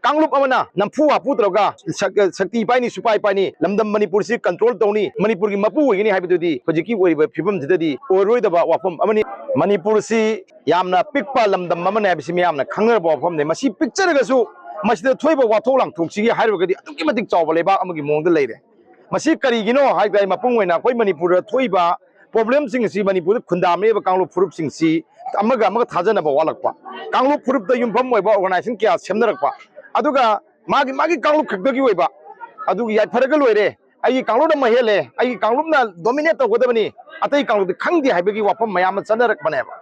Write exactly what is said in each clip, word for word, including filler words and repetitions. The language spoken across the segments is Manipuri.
ꯀꯥꯡꯂꯨꯞ ꯑꯃꯅ ꯅꯝꯐꯨ ꯍꯥꯐꯨ ꯇꯧꯔꯒ ꯁꯛ-, ꯁꯛꯇꯤ ꯄꯥꯏꯅꯤ, ꯁꯨꯄꯥꯏ ꯄꯥꯏꯅꯤ, ꯂꯝꯗꯝ ꯃꯅꯤꯄꯨꯔꯁꯤ ꯀꯟꯇ꯭ꯔꯣꯜ ꯇꯧꯅꯤ, ꯃꯅꯤꯄꯨꯔꯒꯤ ꯃꯄꯨ ꯑꯣꯏꯒꯅꯤ ꯍꯥꯏꯕꯗꯨꯗꯤ ꯍꯧꯖꯤꯛꯀꯤ ꯑꯣꯏꯔꯤꯕ ꯐꯤꯕꯝꯁꯤꯗꯗꯤ ꯑꯣꯏꯔꯣꯏꯗꯕ ꯋꯥꯐꯝ ꯑꯃꯅꯤ꯫ ꯃꯅꯤꯄꯨꯔꯁꯤ ꯌꯥꯝꯅ ꯄꯤꯛꯄ ꯂꯝꯗꯝ ꯑꯃꯅꯤ ꯍꯥꯏꯕꯁꯤ ꯃꯤꯌꯥꯝꯅ ꯈꯪꯅꯔꯕ ꯋꯥꯐꯝꯅꯤ꯫ ꯃꯁꯤ ꯄꯤꯛꯆꯔꯒꯁꯨ ꯃꯁꯤꯗ ꯊꯣꯛꯏꯕ ꯋꯥꯊꯣꯛ ꯂꯥꯡꯊꯣꯛꯁꯤꯒꯤ ꯍꯥꯏꯔꯨꯔꯒꯗꯤ ꯑꯗꯨꯛꯀꯤ ꯃꯇꯤꯛ ꯆꯥꯎꯕ ꯂꯩꯕꯥꯛ ꯑꯃꯒꯤ ꯃꯑꯣꯡꯗ ꯂꯩꯔꯦ꯫ ꯃꯁꯤ ꯀꯔꯤꯒꯤꯅꯣ ꯍꯥꯏꯕꯗ, ꯑꯩ ꯃꯄꯨꯡ ꯑꯣꯏꯅ ꯑꯩꯈꯣꯏ ꯃꯅꯤꯄꯨꯔꯗ ꯊꯣꯛꯏꯕ ꯄ꯭ꯔꯣꯕ꯭ꯂꯦꯝꯁꯤꯡ ꯑꯁꯤ ꯃꯅꯤꯄꯨꯔꯗ ꯈꯨꯟꯗꯥꯃꯤꯔꯤꯕ ꯀꯥꯡꯂꯨꯞ ꯐꯨꯔꯨꯞꯁꯤꯡꯁꯤ ꯑꯃꯒ ꯑꯃꯒ ꯊꯥꯖꯅꯕ ꯋꯥꯠꯂꯛꯄ, ꯀꯥꯡꯂꯨꯞ ꯐꯨꯔꯨꯞꯇ ꯌꯨꯝꯐꯝ ꯑꯣꯏꯕ ꯑꯣꯔꯒꯅꯥꯏꯖꯦꯁꯟ ꯀꯌꯥ ꯁꯦꯝꯅꯔꯛꯄ, ꯑꯗꯨꯒ ꯃꯥꯒꯤ ꯃꯥꯒꯤ ꯀꯥꯡꯂꯨꯞ ꯈꯛꯇꯒꯤ ꯑꯣꯏꯕ, ꯑꯗꯨꯒꯤ ꯌꯥꯏꯐꯔꯒ ꯂꯣꯏꯔꯦ, ꯑꯩꯒꯤ ꯀꯥꯡꯂꯨꯞꯅ ꯃꯍꯦꯜꯂꯦ, ꯑꯩꯒꯤ ꯀꯥꯡꯂꯨꯞꯅ ꯗꯣꯃꯤꯅꯦꯠ ꯇꯧꯒꯗꯕꯅꯤ, ꯑꯇꯩ ꯀꯥꯡꯂꯨꯞꯇꯤ ꯈꯪꯗꯦ ꯍꯥꯏꯕꯒꯤ ꯋꯥꯐꯝ ꯃꯌꯥꯝ ꯑꯃ ꯆꯠꯅꯔꯛꯄꯅꯦꯕ꯫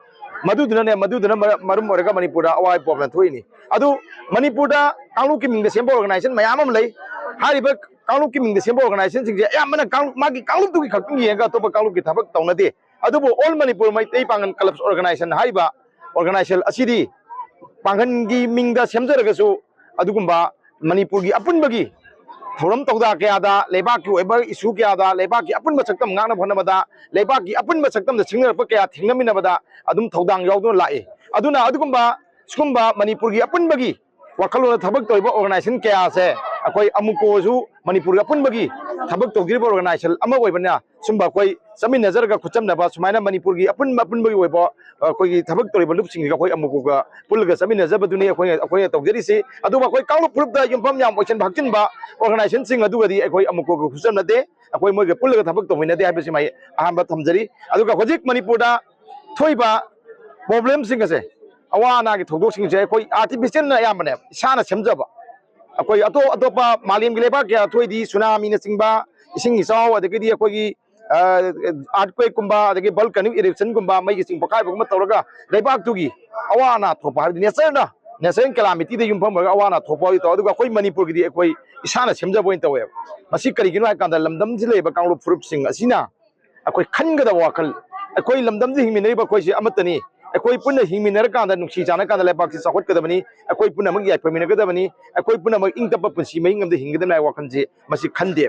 ꯃꯗꯨꯗꯨꯅꯅꯦ, ꯃꯗꯨꯗꯨꯅ ꯃꯔ-, ꯃꯔꯝ ꯑꯣꯏꯔꯒ ꯃꯅꯤꯄꯨꯔꯗ ꯑꯋꯥꯕ ꯄ꯭ꯔꯣꯕ꯭ꯂꯦꯝ ꯊꯣꯛꯏꯅꯤ꯫ ꯑꯗꯨ ꯃꯅꯤꯄꯨꯔꯗ ꯀꯥꯡꯂꯨꯞꯀꯤ ꯃꯤꯡꯗ ꯁꯦꯝꯕ ꯑꯣꯔꯒꯅꯥꯏꯖꯦꯁꯟ ꯃꯌꯥꯝ ꯑꯃ ꯂꯩ꯫ ꯍꯥꯏꯔꯤꯕ ꯀꯥꯡꯂꯨꯞꯀꯤ ꯃꯤꯡꯗ ꯁꯦꯝꯕ ꯑꯣꯔꯒꯅꯥꯏꯖꯦꯁꯟꯁꯤꯡꯁꯦ ꯑꯌꯥꯝꯕꯅ ꯀꯥꯡꯂꯨꯞ, ꯃꯥꯒꯤ ꯀꯥꯡꯂꯨꯞꯇꯨꯒꯤ ꯈꯛꯇꯪ ꯌꯦꯡꯉꯒ ꯑꯇꯣꯞꯄ ꯀꯥꯡꯂꯨꯞꯀꯤ ꯊꯕꯛ ꯇꯧꯅꯗꯦ꯫ ꯑꯗꯨꯕꯨ ꯑꯣꯜ ꯃꯅꯤꯄꯨꯔ ꯃꯩꯇꯩ ꯄꯥꯡꯒꯜ ꯀ꯭ꯂꯕꯁ ꯑꯣꯔꯒꯅꯥꯏꯖꯦꯁꯟ ꯍꯥꯏꯔꯤꯕ ꯑꯣꯔꯒꯅꯥꯏꯖꯦꯁꯟ ꯑꯁꯤꯗꯤ ꯄꯥꯡꯒꯜꯒꯤ ꯃꯤꯡꯗ ꯁꯦꯝꯖꯔꯒꯁꯨ ꯑꯗꯨꯒꯨꯝꯕ ꯃꯅꯤꯄꯨꯔꯒꯤ ꯑꯄꯨꯟꯕꯒꯤ ꯊꯧꯔꯝ ꯊꯧꯗꯥ ꯀꯌꯥꯗ, ꯂꯩꯕꯥꯛꯀꯤ ꯑꯣꯏꯕ ꯏꯁꯨ ꯀꯌꯥꯗ, ꯂꯩꯕꯥꯛꯀꯤ ꯑꯄꯨꯟꯕ ꯁꯛꯇꯝ ꯉꯥꯛꯅꯕ ꯍꯣꯠꯅꯕꯗ, ꯂꯩꯕꯥꯛꯀꯤ ꯑꯄꯨꯟꯕ ꯁꯛꯇꯝꯗ ꯁꯤꯡꯅꯔꯛꯄ ꯀꯌꯥ ꯊꯦꯡꯅꯃꯤꯟꯅꯕꯗ ꯑꯗꯨꯝ ꯊꯧꯗꯥꯡ ꯌꯥꯎꯗꯨꯅ ꯂꯥꯛꯏ꯫ ꯑꯗꯨꯅ ꯑꯗꯨꯒꯨꯝꯕ ꯁꯤꯒꯨꯝꯕ ꯃꯅꯤꯄꯨꯔꯒꯤ ꯑꯄꯨꯟꯕꯒꯤ ꯋꯥꯈꯜꯂꯣꯟꯗ ꯊꯕꯛ ꯇꯧꯔꯤꯕ ꯑꯣꯔꯒꯅꯥꯏꯖꯦꯁꯟ ꯀꯌꯥꯁꯦ ꯑꯩꯈꯣꯏ ꯑꯃꯨꯀꯣꯁꯨ ꯃꯅꯤꯄꯨꯔꯒꯤ ꯑꯄꯨꯟꯕꯒꯤ ꯊꯕꯛ ꯇꯧꯖꯔꯤꯕ ꯑꯣꯔꯒꯅꯥꯏꯖꯦꯁꯟ ꯑꯃ ꯑꯣꯏꯕꯅ ꯁꯨꯝꯕ ꯑꯩꯈꯣꯏ ꯆꯠꯃꯤꯟꯅꯖꯔꯒ ꯈꯨꯠꯆꯝꯅꯕ ꯁꯨꯃꯥꯏꯅ ꯃꯅꯤꯄꯨꯔꯒꯤ ꯑꯄꯨꯟꯕ, ꯑꯄꯨꯟꯕꯒꯤ ꯑꯣꯏꯕ ꯑꯩꯈꯣꯏꯒꯤ ꯊꯕꯛ ꯇꯧꯔꯤꯕ ꯂꯨꯞꯁꯤꯡꯁꯤꯒ ꯑꯩꯈꯣꯏ ꯑꯃꯨꯀꯣꯒ ꯄꯨꯜꯂꯒ ꯆꯠꯃꯤꯟꯅꯖꯕꯗꯨꯅꯤ ꯑꯩꯈꯣꯏꯅ, ꯑꯩꯈꯣꯏꯅ ꯇꯧꯖꯔꯤꯁꯤ꯫ ꯑꯗꯨꯕꯨ ꯑꯩꯈꯣꯏ ꯀꯥꯡꯂꯨꯞ ꯐꯨꯔꯨꯞꯇ ꯌꯨꯝꯐꯝ ꯌꯥꯝ ꯑꯣꯏꯁꯤꯟꯕ ꯍꯥꯞꯆꯤꯟꯕ ꯑꯣꯔꯒꯅꯥꯏꯖꯦꯁꯟꯁꯤꯡ ꯑꯗꯨꯒꯗꯤ ꯑꯩꯈꯣꯏ ꯑꯃꯨꯀꯣꯒ ꯈꯨꯠꯆꯝꯅꯗꯦ, ꯑꯩꯈꯣꯏ ꯃꯣꯏꯒ ꯄꯨꯜꯂꯒ ꯊꯕꯛ ꯇꯧꯃꯤꯟꯅꯗꯦ ꯍꯥꯏꯕꯁꯤꯃ ꯑꯩ ꯑꯍꯥꯟꯕ ꯊꯝꯖꯔꯤ꯫ ꯑꯗꯨꯒ ꯍꯧꯖꯤꯛ ꯃꯅꯤꯄꯨꯔꯗ ꯊꯣꯛꯏꯕ ꯄ꯭ꯔꯣꯕ꯭ꯂꯦꯝꯁꯤꯡ ꯑꯁꯦ, ꯑꯋꯥ ꯑꯅꯥꯒꯤ ꯊꯧꯗꯣꯛꯁꯤꯡꯁꯦ ꯑꯩꯈꯣꯏ ꯑꯥꯔꯇꯤꯐꯤꯁꯤꯌꯦꯜꯅ ꯑꯌꯥꯝꯕꯅꯦ, ꯏꯁꯥꯅ ꯁꯦꯝꯖꯕ꯫ ꯑꯩꯈꯣꯏ ꯑꯇꯣꯞ ꯑꯇꯣꯞꯄ ꯃꯥꯂꯦꯝꯒꯤ ꯂꯩꯕꯥꯛ ꯀꯌꯥ ꯊꯣꯛꯏꯗꯤ ꯁꯨꯅꯥꯃꯤꯅꯆꯤꯡꯕ, ꯏꯁꯤꯡ ꯏꯆꯥꯎ, ꯑꯗꯒꯤꯗꯤ ꯑꯩꯈꯣꯏꯒꯤ, ꯑ, earthquakeꯀꯨꯝꯕ, ꯑꯗꯒꯤ volcanic eruptionꯒꯨꯝꯕ, ꯃꯩꯒꯤ ꯆꯤꯡ ꯄꯣꯛꯈꯥꯏꯕꯒꯨꯝꯕ ꯇꯧꯔꯒ ꯂꯩꯕꯥꯛꯇꯨꯒꯤ ꯑꯋꯥ ꯑꯅꯥ ꯊꯣꯛꯄ, ꯍꯥꯏꯕꯗꯤ natureꯅ, natural calamityꯗ ꯌꯨꯝꯐꯝ ꯑꯣꯏꯔꯒ ꯑꯋꯥ ꯑꯅꯥ ꯊꯣꯛꯄ ꯑꯣꯏ ꯇꯧ꯫ ꯑꯗꯨꯒ ꯑꯩꯈꯣꯏ ꯃꯅꯤꯄꯨꯔꯒꯤꯗꯤ ꯑꯩꯈꯣꯏ ꯏꯁꯥꯅ ꯁꯦꯝꯖꯕ ꯑꯣꯏꯅ ꯇꯧꯋꯦꯕ꯫ ꯃꯁꯤ ꯀꯔꯤꯒꯤꯅꯣ ꯍꯥꯏ ꯀꯥꯟꯗ ꯂꯝꯗꯝꯁꯤꯗ ꯂꯩꯔꯤꯕ ꯀꯥꯡꯂꯨꯞ ꯐꯨꯔꯨꯞꯁꯤꯡ ꯑꯁꯤꯅ ꯑꯩꯈꯣꯏ ꯈꯟꯒꯗꯕ ꯋꯥꯈꯜ, ꯑꯩꯈꯣꯏ ꯂꯝꯗꯝꯁꯤꯗ ꯍꯤꯡꯃꯤꯟꯅꯔꯤꯕ ꯑꯩꯈꯣꯏꯁꯦ ꯑꯃꯠꯇꯅꯤ꯫ ꯑꯩꯈꯣꯏ ꯄꯨꯟꯅ ꯍꯤꯡꯃꯤꯟꯅꯔꯀꯥꯟꯗ, ꯅꯨꯡꯁꯤ ꯆꯥꯟꯅꯀꯥꯟꯗ ꯂꯩꯕꯥꯛꯁꯤ ꯆꯥꯎꯈꯠꯀꯗꯕꯅꯤ꯫ ꯑꯩꯈꯣꯏ ꯄꯨꯝꯅꯃꯛ ꯌꯥꯏꯐꯃꯤꯟꯅꯒꯗꯕꯅꯤ꯫ ꯑꯩꯈꯣꯏ ꯄꯨꯝꯅꯃꯛ ꯏꯪ ꯇꯞꯄ ꯄꯨꯟꯁꯤ ꯃꯍꯤꯡ ꯑꯃꯗ ꯍꯤꯡꯒꯗꯕꯅꯤ ꯍꯥꯏꯕ ꯋꯥꯈꯜꯁꯤ ꯃꯁꯤ ꯈꯟꯗꯦ꯫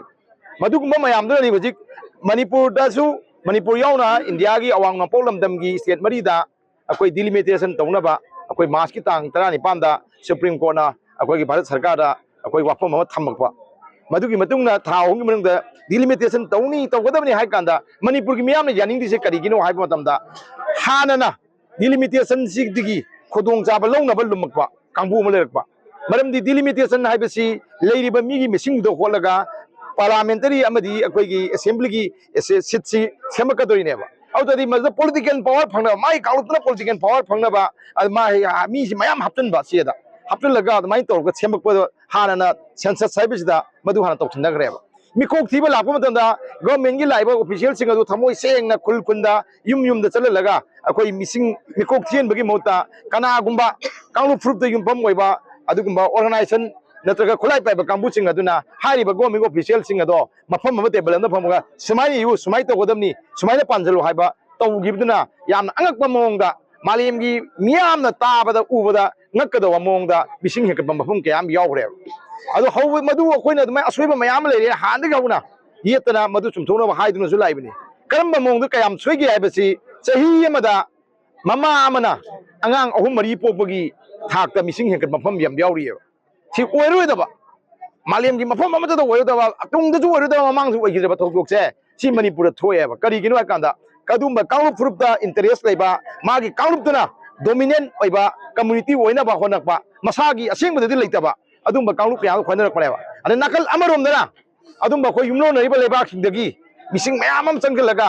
ꯃꯗꯨꯒꯨꯝꯕ ꯃꯌꯥꯝꯗꯨꯅꯅꯤ ꯍꯧꯖꯤꯛ ꯃꯅꯤꯄꯨꯔꯗꯁꯨ, ꯃꯅꯤꯄꯨꯔ ꯌꯥꯎꯅ ꯏꯟꯗꯤꯌꯥꯒꯤ ꯑꯋꯥꯡ ꯅꯣꯡꯄꯣꯛ ꯂꯝꯗꯝꯒꯤ state ꯃꯔꯤꯗ ꯑꯩꯈꯣꯏ delimitation ꯇꯧꯅꯕ ꯑꯩꯈꯣꯏ Marchꯀꯤ ꯇꯥꯡ ꯇꯔꯥꯅꯤꯄꯥꯟꯗ Supreme Courtꯅ ꯑꯩꯈꯣꯏꯒꯤ ꯚꯥꯔꯠ ꯁꯔꯀꯥꯔꯗ ꯑꯩꯈꯣꯏ ꯋꯥꯐꯝ ꯑꯃ ꯊꯝꯃꯛꯄ꯫ ꯃꯗꯨꯒꯤ ꯃꯇꯨꯡꯗ ꯊꯥ ꯑꯍꯨꯝꯒꯤ ꯃꯅꯨꯡꯗ ꯗꯤꯂꯤꯃꯤꯇꯦꯁꯟ ꯇꯧꯅꯤ, ꯇꯧꯒꯗꯕꯅꯤ ꯍꯥꯏ ꯀꯥꯟꯗ ꯃꯅꯤꯄꯨꯔꯒꯤ ꯃꯤꯌꯥꯝꯅ ꯌꯥꯅꯤꯡꯗ꯭ꯔꯤꯁꯦ ꯀꯔꯤꯒꯤꯅꯣ ꯍꯥꯏꯕ ꯃꯇꯝꯗ, ꯍꯥꯟꯅꯅ ꯗꯤꯂꯤꯃꯤꯇꯦꯁꯟꯁꯤꯗꯒꯤ ꯈꯨꯗꯣꯡꯆꯥꯕ ꯂꯧꯅꯕ ꯂꯨꯝꯃꯛꯄ ꯀꯥꯡꯕꯨ ꯑꯃ ꯂꯩꯔꯛꯄ꯫ ꯃꯔꯝꯗꯤ ꯗꯤꯂꯤꯃꯤꯇꯦꯁꯟ ꯍꯥꯏꯕꯁꯤ ꯂꯩꯔꯤꯕ ꯃꯤꯒꯤ ꯃꯤꯁꯤꯡꯗꯨꯗ ꯍꯣꯠꯂꯒ ꯄꯥꯔꯂꯥꯃꯦꯟꯇꯔꯤ ꯑꯃꯗꯤ ꯑꯩꯈꯣꯏꯒꯤ ꯑꯦꯁꯦꯝꯕ꯭ꯂꯤꯒꯤ ꯁꯤꯠꯁꯤ ꯁꯦꯝꯃꯛꯀꯗꯣꯔꯤꯅꯦꯕ꯫ ꯑꯗꯨꯗꯤ ꯃꯗꯨꯗ ꯄꯣꯂꯤꯇꯤꯀꯦꯜ ꯄꯋꯥꯔ ꯐꯪꯅꯕ, ꯃꯥꯒꯤ ꯀꯥꯡꯂꯨꯞꯇꯨꯅ ꯄꯣꯂꯤꯇꯤꯀꯦꯜ ꯄꯋꯥꯔ ꯐꯪꯅꯕ, ꯑꯗꯨ ꯃꯥ ꯃꯤꯁꯤ ꯃꯌꯥꯝ ꯍꯥꯞꯆꯤꯟꯕ ꯁꯤꯗ, ꯍꯥꯞꯆꯤꯜꯂꯒ ꯑꯗꯨꯃꯥꯏꯅ ꯇꯧꯔꯒ ꯁꯦꯝꯃꯛꯄꯗꯣ ꯍꯥꯟꯅꯅ ꯁꯦꯟꯁꯁ ꯍꯥꯏꯕꯁꯤꯗ ꯃꯗꯨ ꯍꯥꯟꯅ ꯇꯧꯁꯤꯟꯅꯈ꯭ꯔꯦꯕ꯫ ꯃꯤꯀꯣꯛ ꯊꯤꯕ ꯂꯥꯛꯄ ꯃꯇꯝꯗ ꯒꯚꯔꯟꯃꯦꯟꯒꯤ ꯂꯥꯛꯏꯕ ꯑꯣꯐꯤꯁꯤꯌꯦꯜꯁꯤꯡ ꯑꯗꯨ ꯊꯃꯣꯏ ꯁꯦꯡꯅ ꯈꯨꯜ ꯈꯨꯟꯗ, ꯌꯨꯝ ꯌꯨꯝꯗ ꯆꯠꯍꯜꯂꯒ ꯑꯩꯈꯣꯏ ꯃꯤꯁꯤꯡ ꯃꯤꯀꯣꯛ ꯊꯤꯍꯟꯕꯒꯤ ꯃꯍꯨꯠꯇ ꯀꯅꯥꯒꯨꯝꯕ ꯀꯥꯡꯂꯨꯞ ꯐꯨꯔꯨꯞꯇ ꯌꯨꯝꯐꯝ ꯑꯣꯏꯕ ꯑꯗꯨꯒꯨꯝꯕ ꯑꯣꯔꯒꯅꯥꯏꯖꯦꯁꯟ ꯅꯠꯇ꯭ꯔꯒ ꯈꯨꯠꯂꯥꯏ ꯄꯥꯏꯕ ꯀꯥꯡꯕꯨꯁꯤꯡ ꯑꯗꯨꯅ ꯍꯥꯏꯔꯤꯕ ꯒꯣꯔꯃꯦꯟ ꯑꯣꯐꯤꯁꯤꯌꯦꯜꯁꯤꯡ ꯑꯗꯣ ꯃꯐꯝ ꯑꯃ, ꯇꯦꯕꯜ ꯑꯃꯗ ꯐꯝꯃꯒ ꯁꯨꯃꯥꯏꯅ ꯏꯌꯨ, ꯁꯨꯃꯥꯏꯅ ꯇꯧꯒꯗꯕꯅꯤ, ꯁꯨꯃꯥꯏꯅ ꯄꯥꯟꯁꯤꯜꯂꯨ ꯍꯥꯏꯕ ꯇꯧꯈꯤꯕꯗꯨꯅ ꯌꯥꯝꯅ ꯑꯉꯛꯄ ꯃꯑꯣꯡꯗ, ꯃꯥꯂꯦꯝꯒꯤ ꯃꯤꯌꯥꯝꯅ ꯇꯥꯕꯗ ꯎꯕꯗ ꯉꯛꯀꯗꯧꯕ ꯃꯑꯣꯡꯗ ꯃꯤꯁꯤꯡ ꯍꯦꯟꯒꯠꯄ ꯃꯐꯝ ꯀꯌꯥ ꯑꯃ ꯌꯥꯎꯈ꯭ꯔꯦꯕ꯫ ꯑꯗꯣ ꯍꯧꯕ ꯃꯗꯨ ꯑꯩꯈꯣꯏꯅ ꯑꯗꯨꯃꯥꯏꯅ ꯑꯁꯣꯏꯕ ꯃꯌꯥꯝ ꯑꯃ ꯂꯩꯔꯦ, ꯍꯥꯟꯅꯗꯒꯤ ꯍꯧꯅ ꯌꯦꯠꯇꯅ ꯃꯗꯨ ꯆꯨꯝꯊꯣꯛꯅꯕ ꯍꯥꯏꯗꯨꯅꯁꯨ ꯂꯥꯛꯏꯕꯅꯤ꯫ ꯀꯔꯝꯕ ꯃꯑꯣꯡꯗ ꯀꯌꯥꯝ ꯁꯣꯏꯒꯦ ꯍꯥꯏꯕꯁꯤ ꯆꯍꯤ ꯑꯃꯗ ꯃꯃꯥ ꯑꯃꯅ ꯑꯉꯥꯡ ꯑꯍꯨꯝ ꯃꯔꯤ ꯄꯣꯛꯄꯒꯤ ꯊꯥꯛꯇ ꯃꯤꯁꯤꯡ ꯍꯦꯟꯒꯠꯄ ꯃꯐꯝ ꯌꯥꯝ ꯌꯥꯎꯔꯤꯑꯕ꯫ ꯁꯤ ꯑꯣꯏꯔꯣꯏꯗꯕ, ꯃꯥꯂꯦꯝꯒꯤ ꯃꯐꯝ ꯑꯃꯠꯇꯗ ꯑꯣꯏꯔꯣꯏꯗꯕ, ꯇꯨꯡꯗꯁꯨ ꯑꯣꯏꯔꯣꯏꯗꯕ, ꯃꯃꯥꯡꯁꯨ ꯑꯣꯏꯈꯤꯗ꯭ꯔꯕ ꯊꯧꯗꯣꯛꯁꯦ ꯁꯤ ꯃꯅꯤꯄꯨꯔꯗ ꯊꯣꯛꯑꯦꯕ꯫ ꯀꯔꯤꯒꯤꯅꯣ ꯍꯥꯏ ꯀꯥꯟꯗ, ꯑꯗꯨꯝꯕ ꯀꯥꯡꯂꯨꯞ ꯐꯨꯔꯨꯞꯇ ꯏꯟꯇꯔꯦꯁ ꯂꯩꯕ, ꯃꯥꯒꯤ ꯀꯥꯡꯂꯨꯞꯇꯨꯅ ꯗꯣꯃꯤꯅꯦꯟ ꯑꯣꯏꯕ ꯀꯝꯃꯨꯅꯤꯇꯤ ꯑꯣꯏꯅꯕ ꯍꯣꯠꯅꯔꯛꯄ, ꯃꯁꯥꯒꯤ ꯑꯁꯦꯡꯕꯗꯗꯤ ꯂꯩꯇꯕ ꯑꯗꯨꯝꯕ ꯀꯥꯡꯂꯨꯞ ꯀꯌꯥ ꯑꯃ ꯍꯣꯠꯅꯔꯛꯄꯅꯦꯕ꯫ ꯑꯗ ꯅꯥꯀꯜ ꯑꯃꯔꯣꯝꯗꯅ ꯑꯗꯨꯝꯕ ꯑꯩꯈꯣꯏ ꯌꯨꯝꯂꯣꯟꯅꯔꯤꯕ ꯂꯩꯕꯥꯛꯁꯤꯡꯗꯒꯤ ꯃꯤꯁꯤꯡ ꯃꯌꯥꯝ ꯑꯃ ꯆꯪꯁꯤꯜꯂꯒ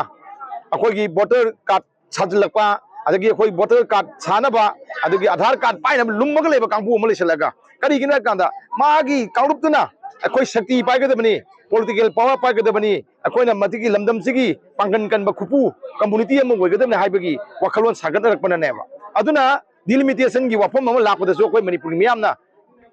ꯑꯩꯈꯣꯏꯒꯤ ꯚꯣꯇꯔ ꯀꯥꯔꯗ ꯁꯥꯖꯤꯜꯂꯛꯄ, ꯑꯗꯒꯤ ꯑꯩꯈꯣꯏ ꯚꯣꯇꯔ ꯀꯥꯔꯗ ꯁꯥꯅꯕ, ꯑꯗꯒꯤ ꯑꯙꯥꯔ ꯀꯥꯔꯗ ꯄꯥꯏꯅꯕ ꯂꯨꯝꯃꯒ ꯂꯩꯕ ꯀꯥꯡꯕꯨ ꯑꯃ ꯂꯩꯁꯤꯜꯂꯒ, ꯀꯔꯤꯒꯤꯅꯣ ꯍꯥꯏ ꯀꯥꯟꯗ ꯃꯥꯒꯤ ꯀꯥꯡꯂꯨꯞꯇꯨꯅ ꯑꯩꯈꯣꯏ ꯁꯛꯇꯤ ꯄꯥꯏꯒꯗꯕꯅꯤ, ꯄꯣꯂꯤꯇꯤꯀꯦꯜ ꯄꯋꯥꯔ ꯄꯥꯏꯒꯗꯕꯅꯤ, ꯑꯩꯈꯣꯏꯅ ꯃꯁꯤꯒꯤ ꯂꯝꯗꯝꯁꯤꯒꯤ ꯄꯥꯡꯒꯟ ꯀꯟꯕ ꯈꯨꯄꯨ ꯀꯝꯃꯨꯅꯤꯇꯤ ꯑꯃ ꯑꯣꯏꯒꯗꯕꯅꯤ ꯍꯥꯏꯕꯒꯤ ꯋꯥꯈꯜꯂꯣꯟ ꯁꯥꯒꯠꯅꯔꯛꯄꯅꯅꯦꯕ꯫ ꯑꯗꯨꯅ ꯗꯤꯂꯤꯃꯤꯇꯦꯁꯟꯒꯤ ꯋꯥꯐꯝ ꯑꯃ ꯂꯥꯛꯄꯗꯁꯨ ꯑꯩꯈꯣꯏ ꯃꯅꯤꯄꯨꯔꯒꯤ ꯃꯤꯌꯥꯝꯅ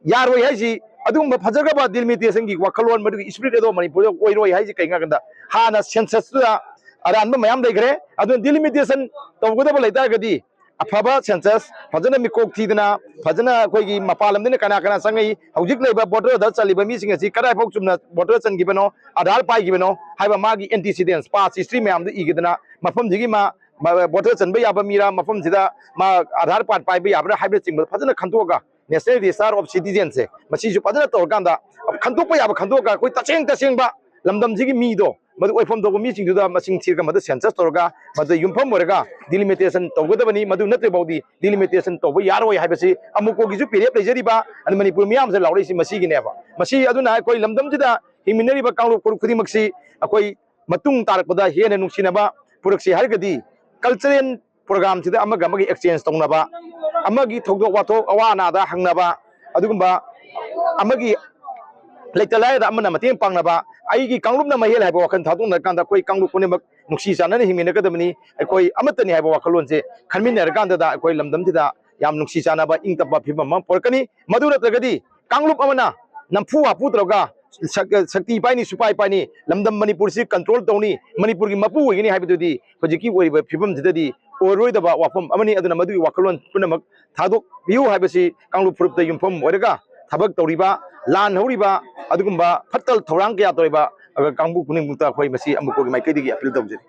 ꯌꯥꯔꯣꯏ ꯍꯥꯏꯁꯤ, ꯑꯗꯨꯒꯨꯝꯕ ꯐꯖꯈ꯭ꯔꯕ ꯗꯤꯂꯤꯃꯤꯇꯦꯁꯟꯒꯤ ꯋꯥꯈꯜꯂꯣꯟ ꯃꯗꯨꯒꯤ ꯏꯁꯄꯤꯔꯤꯠ ꯑꯗꯣ ꯃꯅꯤꯄꯨꯔꯗ ꯑꯣꯏꯔꯣꯏ ꯍꯥꯏꯁꯤ ꯀꯩꯒꯤꯅꯣ ꯍꯥꯏ ꯀꯥꯟꯗ, ꯍꯥꯟꯅ ꯁꯦꯟꯁꯁꯇꯨꯗ ꯑꯔꯥꯟꯕ ꯃꯌꯥꯝ ꯂꯩꯈ꯭ꯔꯦ꯫ ꯑꯗꯨꯅ ꯗꯤꯂꯤꯃꯤꯇꯦꯁꯟ ꯇꯧꯒꯗꯕ ꯂꯩꯇꯥꯔꯒꯗꯤ, ꯑꯐꯕ ꯁꯦꯟꯁꯁ ꯐꯖꯅ ꯃꯤꯀꯣꯛ ꯊꯤꯗꯅ, ꯐꯖꯅ ꯑꯩꯈꯣꯏꯒꯤ ꯃꯄꯥꯟ ꯂꯝꯗꯒꯤ ꯀꯅꯥ ꯀꯅꯥ ꯆꯪꯉꯛꯏ, ꯍꯧꯖꯤꯛ ꯂꯩꯕ ꯚꯣꯇꯔꯗ ꯆꯜꯂꯤꯕ ꯃꯤꯁꯤꯡ ꯑꯁꯤ ꯀꯗꯥꯏꯐꯥꯎ ꯆꯨꯝꯅ ꯚꯣꯇꯔ ꯆꯟꯈꯤꯕꯅꯣ, ꯑꯙꯥꯔ ꯄꯥꯏꯈꯤꯕꯅꯣ ꯍꯥꯏꯕ ꯃꯥꯒꯤ ꯑꯦꯟꯇꯤꯁꯤꯗꯦꯟꯁ, ꯄꯥꯁ ꯍꯤꯁꯇ꯭ꯔꯤ ꯃꯌꯥꯝꯗꯨ ꯏꯒꯗꯅ, ꯃꯐꯝꯁꯤꯒꯤ ꯃꯥ ꯃꯥ ꯚꯣꯇꯔ ꯆꯟꯕ ꯌꯥꯕ ꯃꯤꯔꯥ, ꯃꯐꯝꯁꯤꯗ ꯃꯥ ꯑꯙꯥꯔ ꯀꯥꯔꯗ ꯄꯥꯏꯕ ꯌꯥꯕ꯭ꯔꯥ ꯍꯥꯏꯕꯅꯆꯤꯡꯕꯗ ꯐꯖꯅ ꯈꯟꯗꯣꯛꯑꯒ, National Register of Citizenꯁꯦ, ꯃꯁꯤꯁꯨ ꯐꯖꯅ ꯇꯧꯔꯀꯥꯟꯗ, ꯈꯟꯗꯣꯛꯄ ꯌꯥꯕ ꯈꯟꯗꯣꯛꯑꯒ, ꯑꯩꯈꯣꯏ ꯇꯁꯦꯡ ꯇꯁꯦꯡꯕ ꯂꯝꯗꯝꯁꯤꯒꯤ ꯃꯤꯗꯣ, ꯃꯗꯨ ꯑꯣꯏꯐꯝ ꯊꯣꯛꯄ ꯃꯤꯁꯤꯡꯗꯨꯗ ꯃꯁꯤꯡ ꯊꯤꯔꯒ, ꯃꯗꯨ census ꯇꯧꯔꯒ, ꯃꯗꯨ ꯌꯨꯝꯐꯝ ꯑꯣꯏꯔꯒ delimitation ꯇꯧꯒꯗꯕꯅꯤ꯫ ꯃꯗꯨ ꯅꯠꯇ꯭ꯔꯤꯐꯥꯎꯗꯤ delimitation ꯇꯧꯕ ꯌꯥꯔꯣꯏ ꯍꯥꯏꯕꯁꯤ ꯑꯃꯨꯛꯀꯣꯒꯤꯁꯨ ꯄꯤꯔꯦꯞ ꯂꯩꯖꯔꯤꯕ, ꯑꯗꯨ ꯃꯅꯤꯄꯨꯔ ꯃꯤꯌꯥꯝꯁꯦ ꯂꯥꯎꯔꯛꯏꯁꯤ ꯃꯁꯤꯒꯤꯅꯦꯕ꯫ ꯃꯁꯤ ꯑꯗꯨꯅ ꯑꯩꯈꯣꯏ ꯂꯝꯗꯝꯁꯤꯗ ꯍꯤꯡꯃꯤꯟꯅꯔꯤꯕ ꯀꯥꯡꯂꯨꯞ ꯐꯨꯔꯨꯞ ꯈꯨꯗꯤꯡꯃꯛꯁꯤ ꯑꯩꯈꯣꯏ ꯃꯇꯨꯡ ꯇꯥꯔꯛꯄꯗ ꯍꯦꯟꯅ ꯅꯨꯡꯁꯤꯅꯕ ꯄꯨꯔꯛꯁꯤ ꯍꯥꯏꯔꯒꯗꯤ, cultural programꯁꯤꯗ ꯑꯃꯒ ꯑꯃꯒ exchange ꯇꯧꯅꯕ, ꯑꯃꯒꯤ ꯊꯧꯗꯣꯛ ꯋꯥꯊꯣꯛ ꯑꯋꯥ ꯑꯅꯥꯗ ꯍꯪꯅꯕ, ꯑꯗꯨꯒꯨꯝꯕ ꯑꯃꯒꯤ ꯂꯩꯇ ꯂꯥꯏꯔꯗ ꯑꯃꯅ ꯃꯇꯦꯡ ꯄꯥꯡꯅꯕ, ꯑꯩꯒꯤ ꯀꯥꯡꯂꯨꯞꯅ ꯃꯍꯦꯜ ꯍꯥꯏꯕ ꯋꯥꯈꯜ ꯊꯥꯗꯣꯛꯅꯔꯀꯥꯟꯗ ꯑꯩꯈꯣꯏ ꯀꯥꯡꯂꯨꯞ ꯄꯨꯝꯅꯃꯛ ꯅꯨꯡꯁꯤ ꯆꯥꯟꯅꯅ ꯍꯤꯡꯃꯤꯟꯅꯒꯗꯕꯅꯤ꯫ ꯑꯩꯈꯣꯏ ꯑꯃꯠꯇꯅꯤ ꯍꯥꯏꯕ ꯋꯥꯈꯜꯂꯣꯟꯁꯦ ꯈꯟꯃꯤꯟꯅꯔꯀꯥꯟꯗꯗ ꯑꯩꯈꯣꯏ ꯂꯝꯗꯝꯁꯤꯗ ꯌꯥꯝ ꯅꯨꯡꯁꯤ ꯆꯥꯟꯅꯕ, ꯏꯪ ꯇꯞꯄ ꯐꯤꯕꯝ ꯑꯃ ꯄꯨꯔꯛꯀꯅꯤ꯫ ꯃꯗꯨ ꯅꯠꯇ꯭ꯔꯒꯗꯤ ꯀꯥꯡꯂꯨꯞ ꯑꯃꯅ ꯅꯝꯐꯨ ꯍꯥꯐꯨ ꯇꯧꯔꯒ ꯁꯛ-, ꯁꯛꯇꯤ ꯄꯥꯏꯅꯤ, ꯁꯨꯄꯥꯏ ꯄꯥꯏꯅꯤ, ꯂꯝꯗꯝ ꯃꯅꯤꯄꯨꯔꯁꯤ control ꯇꯧꯅꯤ, ꯃꯅꯤꯄꯨꯔꯒꯤ ꯃꯄꯨ ꯑꯣꯏꯒꯅꯤ ꯍꯥꯏꯕꯗꯨꯗꯤ ꯍꯧꯖꯤꯛꯀꯤ ꯑꯣꯏꯔꯤꯕ ꯐꯤꯕꯝꯁꯤꯗꯗꯤ ꯑꯣꯏꯔꯣꯏꯗꯕ ꯋꯥꯐꯝ ꯑꯃꯅꯤ꯫ ꯑꯗꯨꯅ ꯃꯗꯨꯒꯤ ꯋꯥꯈꯜꯂꯣꯟ ꯄꯨꯝꯅꯃꯛ ꯊꯥꯗꯣꯛꯄꯤꯌꯨ ꯍꯥꯏꯕꯁꯤ ꯀꯥꯡꯂꯨꯞ ꯐꯨꯔꯨꯞꯇ ꯌꯨꯝꯐꯝ ꯑꯣꯏꯔꯒ ꯊꯕꯛ ꯇꯧꯔꯤꯕ, ꯂꯥꯟ ꯍꯧꯔꯤꯕ, ꯑꯗꯨꯒꯨꯝꯕ ꯐꯠꯇ ꯊꯧꯔꯥꯡ ꯀꯌꯥ ꯇꯧꯔꯤꯕ ꯀꯥꯡꯕꯨ ꯈꯨꯗꯤꯡꯃꯛꯇ ꯑꯩꯈꯣꯏ ꯃꯁꯤ ꯑꯃꯨꯛꯀꯣꯒꯤ ꯃꯥꯏꯀꯩꯗꯒꯤ appeal ꯇꯧꯖꯔꯤ꯫